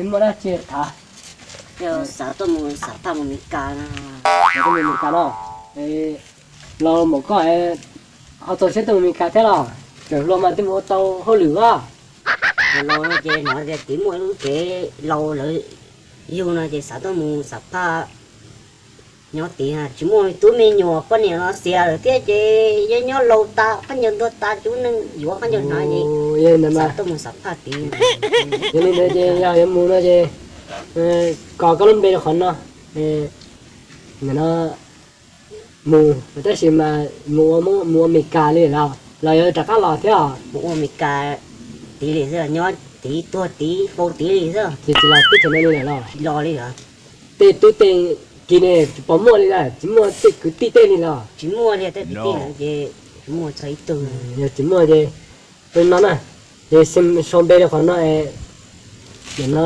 Muaj dab tsi tham? Xav tuaj mus xam phaj mus Meskas no. Xav tuaj mus Meskas no. Los mus koj ho txaus siab tuaj mus Meskas thiab los? Tseem hluas mas twb mus ua tau hauj lwm os. Los no ces hnov tias tid muaj lub kev laus lawv yug no ces xav tuaj mus xam phaj. Nyob tid tsis muaj tub me nyuam, poj niam los xiam lawm thiab ces yog nyob laus tas, khaub ncaws ntuag tas, tsis muaj neeg yuav khaub ncaws hnav ces xav tuaj mus xam phaj tid. Yog li ntawd ces yog yuav mus no ces kom koj lub npe rau qhov no. Nim no mus tab sis mas mus ua, mus ua Meskas li los, los yuav rov qab los thiab os? Mus ua Meskas tid li xwb, nyob tid tuag tid faus tid li xwb. Ces tsis los teb chaws no li lawm los? Tsis los li lawm. Tej tub tej ki ne tsis pom muaj li na, tsis muaj tej kwv tij tej li los? Tsis muaj li, tej kwv tij lawm ces tsis muaj txog ib tug. Yog tsis muaj ces peb no na, ces sau npe rau qhov no, nim no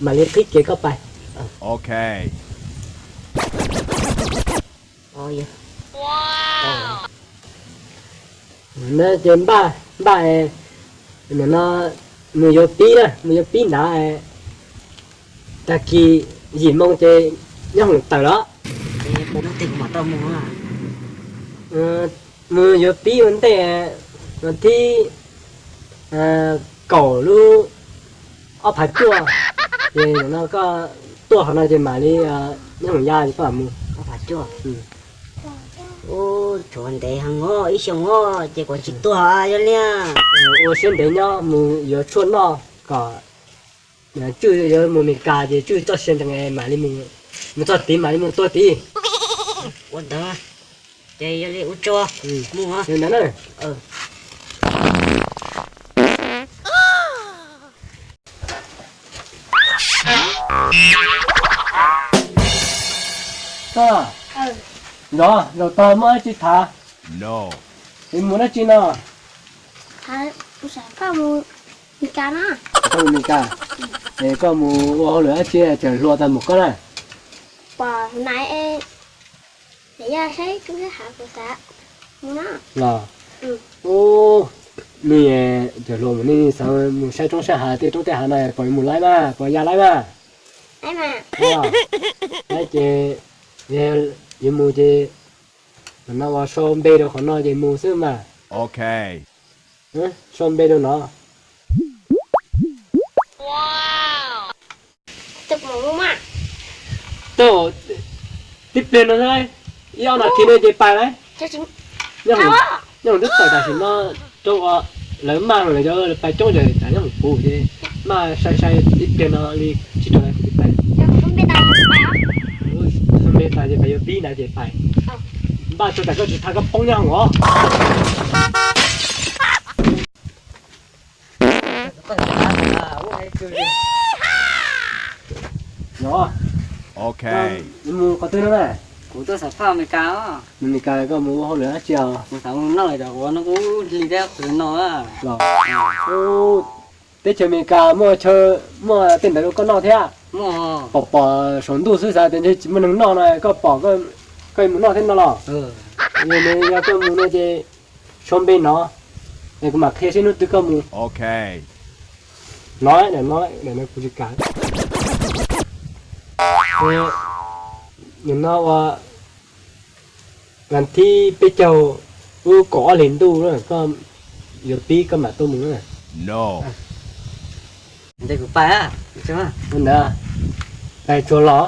mam li qhib kev koj pais. Ok. Ces npaj, npaj, nim no mus yuav pib na, mus yuav pib nrad, tag kis yim moo ces nyob hoom tawm los. Mus yuav pib ua ntej, thib kaum lub ob phav cuaj, ces nim no koj tuaj qhov no ces mam li nyob hoom ya ces koj mam mus. Ob phav cuaj. Tshuav ntev heev os, ib xyoos os ces kuv tsis tuag yog li. Ua siab ntev nyob mus yuav tshuaj noj kom tswj yuav mus Meskas ces tswj txoj sia ntev mam li mus, mus txog tid mam li mus tuag tid. Ua ntawd ces yog li ua tsaug, mus ntawd na. Koj, zaum tag muaj dab tsi tham? Es mus dab tsi no? Koj mus Meskas, es koj mus ua hauj lwm dab tsi tseem hluas tag mus koj na? Los, nej tseem hluas mus nej xav mus saib roob saib hav tej roob tej hav no puas mus laib mas, puas ya laib mas? Laib ces yuav mus ces no ua sau npe rau qhov no ces mus xwb mas. Sau npe rau no. Tau, tib pliag no xwb, ib ob nas this no ces pais lawm. Nyob hoom twb tawm tam sim no rau lawv maj lawm, lawv pais coob ces nyob hoom puv ces maj sai sai ib pliag no li tsib rau nas this ces pais. Npe tas ces pais yuav pib ntawd ces pais. Npaj tsuas tam koj tsis tha koj poob nyob hoom os. Mus qhov twg no na? Kuv tuaj xam phaj Amelikas. Amelikas koj mus ua hauj lwm dab tsi os? Kuv xav mus noj lawm cov quav no kuv hli thiab qhwv no. Los, teb chaws Amelikas muaj chaw, muaj tej ntawd rau koj noj thiab? Pom pom saum ntuj xwb xav tias ntshe tsis muaj neeg noj no koj pom, koj mus noj thiab no los? Yog koj mus no ces sau npe no, es kuv mam qhia seb hnub twg koj mus. No, no, no kuv tsis kam. Nim no ua vas thib peb caug lub kaum ob hlis ntuj na, koj yuav pib koj mam tuaj mus na. Ntes kuv pais. Ntawd, pais tsuag los.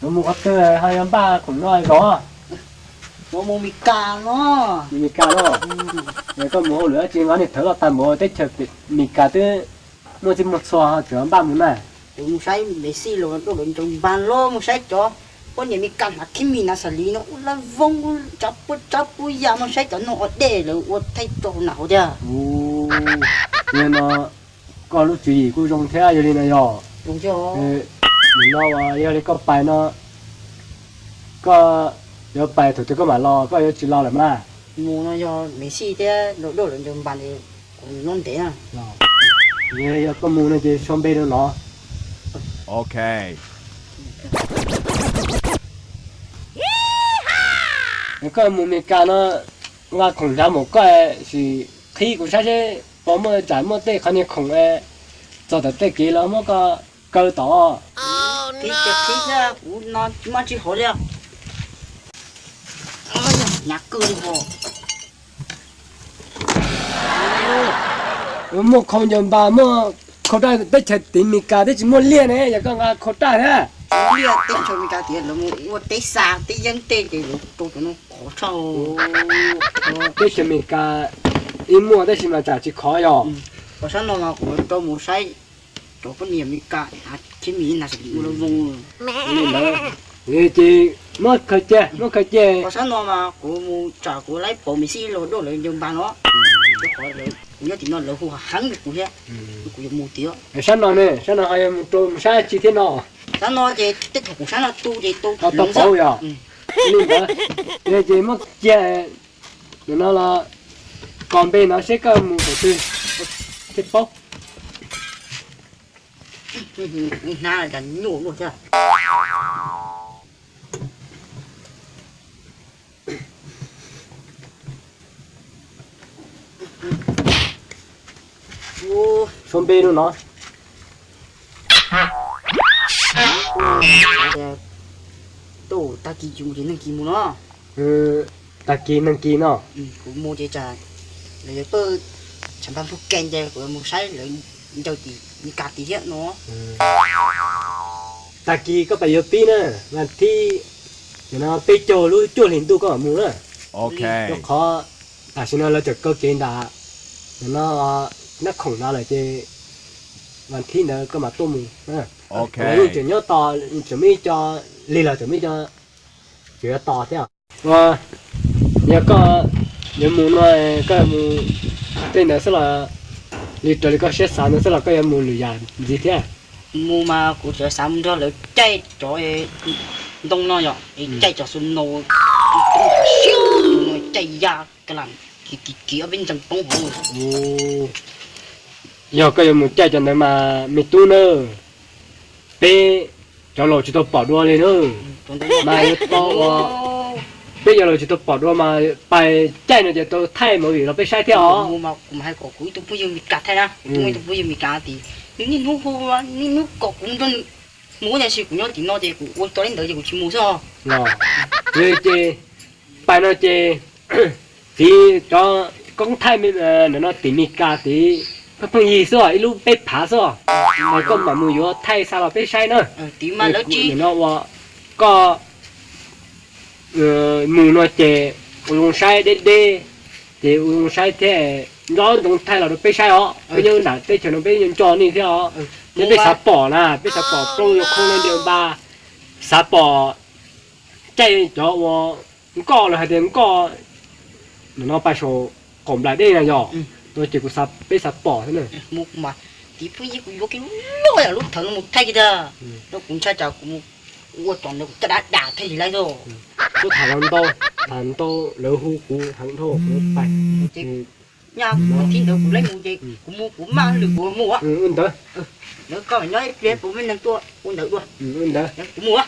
Yuav mus qhov twg ho yuav npaj khoom no zov? Yuav mus Mes Kas no. Mus Mes Kas no. Koj mus hauj lwm dab tsi, nqa niag thawv loj tag npaum teb chaws Mes Kas twb muaj txij muaj txhua tseem npaj mus na. Kuv mus saib Messi los dua lawv ntsoov npas los mus saib cov poj niam Mes Kas hnav khib mis hnav xas lis no ua laj voob, tsav puab tsav puab yam, mus saib cov noog ua dej lawv ua thaij rau hauv nas hauv thiab. Yog no koj lub tswv yim kuj zoo thiab, yog li no yog. Nim no uas yog li koj pais no, koj yuav pais thaum twg koj mam los, koj yuav tsis los lawm mas? Mus no yog Messi thiab Ronaldo lawv ntsoov npas, kuv nyob ntev na. Yog koj mus no ces sau npe rau no. Ok. Koj mus Mes Kas no, nqa khoom hnyav mus koj sim qhib kuv saib seb puas muaj tsam muaj tej qhov niag khoom txog tom tej kev los muab koj kaw tod. Qhib ces qhib thiab, kuv no tsis muaj tsis hov li. Hnyav kawg li os. Muaj khau ncaws npas, muaj khau raj, teb chaws tim Mes Kas twb tsis muaj liaj ne, yog koj nqa khau raj thiab. Liaj teb chaws Mes Kas tias lawv mus ua teb xa teb yeeb tej ces lawv rau cov no khov tshaj. Teb chaws Mes Kas ib muaj tab sis mas tsam tsis khov yog. Qhov sab no mas kuv rau mus saib cov poj niam Mes Kas hnav thiab mis nas xas lis ua lawv zoo. Li ntawd ces muab khaws cia, muab khaws cia. Qhov sab no mas kuv mus tsam kuv laib pom mis xij los doj lawv ncaws npas no. Rau qhov kuv nyob tim no lawv hu heev rau kuv thiab, kuv yuav mus tiag. Sab no ne, sab no ho yog mus rau mus saib tsi thiab no? Sab no ces tej thaum kuv sab no tu ces tau paub yog. Li ntawd ces muab cia. Nim no los kos npe no seb koj mus qhov twg thiaj paub. Hnab cas nyuaj luaj thiab. Suav npe no no. Tuaj tag kis tsis mus ces neeg kis mus no. Tag kis neeg kis no. Kuv mus ces tsam lawv yuav pab tshav npab hlub ke ces kuv mus saib lawv ncaws tim Mes Kas tid thiab no. Tag kis koj pab yuav pib na, vas thib no peb caug lub cuaj hlis ntuj koj mam mus na. Rau qhov tam sim no lawv tseem kaw kev ntawm no, nab khoom no lawm ces vas thib ntawd koj mam tuaj mus. Lawv yeej tseem nyob tos, tseem muaj ib co, lig los tseem muaj ib co tseem yuav tos thiab. Ua, yog koj yuav mus no, koj yuav mus tej ntawd xwb los, li raws li koj siab xav ntawd xwb los koj yuav mus lwm yam ntxiv thiab? Mus mas kuv tseem xav mus nrog lawv caij cov ntoo no yom, caij cov snow, caij ya ka las, kiv kiv kiv ob peb ntsees poob hauv. Yog koj yuav mus caij cov ntawd mas me tub na, peb cov laus tsis tau pom dua li na. Mas yuav tau ua, peb cov laus tsis tau pom dua mas pais caij no ces tau thaij movie los peb saib thiab os. Kuv mas hais kom kuv ib tug phooj ywg Mes Kas thaij na, kuv muaj ib tug phooj ywg Mes Kas tias nws niaj hnub hu, niaj hnub kom kuv nrog nws mus, tiam sis kuv nyob tim no ces kuv ua tau li ntawd ces kuv tsis mus xwb os. Yog ces pais no ces txiv cov koob thaij ntawm no tim Mes Kas tid, pheej pheej yig xwb os, ib lub peb phav xwb os. Mas koj mam mus yuav thaij xa los peb saib na. Nim no ua koj mus no ces ua zoo saib deb deb, ces ua zoo saib thiab nco ntsoov thaij los rau peb saib os. Peb nyob nram teb chaws no peb nco nco nej thiab os. Thiab peb xav pom na, peb xav pom plaub yog khooj nab ncaws npas, xav pom caij cov ua nkoj los hais tias nkoj no pais saum qaum nplaim dej na yog, no ces kuv xav, peb xav pom thiab na. Tiv phooj ywg kuv yuav kiag lub loj yam lub thawv no mus thaij kiag tiag, no kuv ntshai tsam kuv mus ua tom ntawd kuv caj dab dam thiaj li laib xwb. Kuv tham los ntau, tham ntau lawv hu kuv heev dhau kuv pais. Nyaj kuv thib ntawd kuv laib mus ces kuv mus kuv maj lwm kuv mus. Ntawd, lawv koj nyob ib pliag puas muaj neeg tuaj ua ntawd dua. Ntawd kuv mus.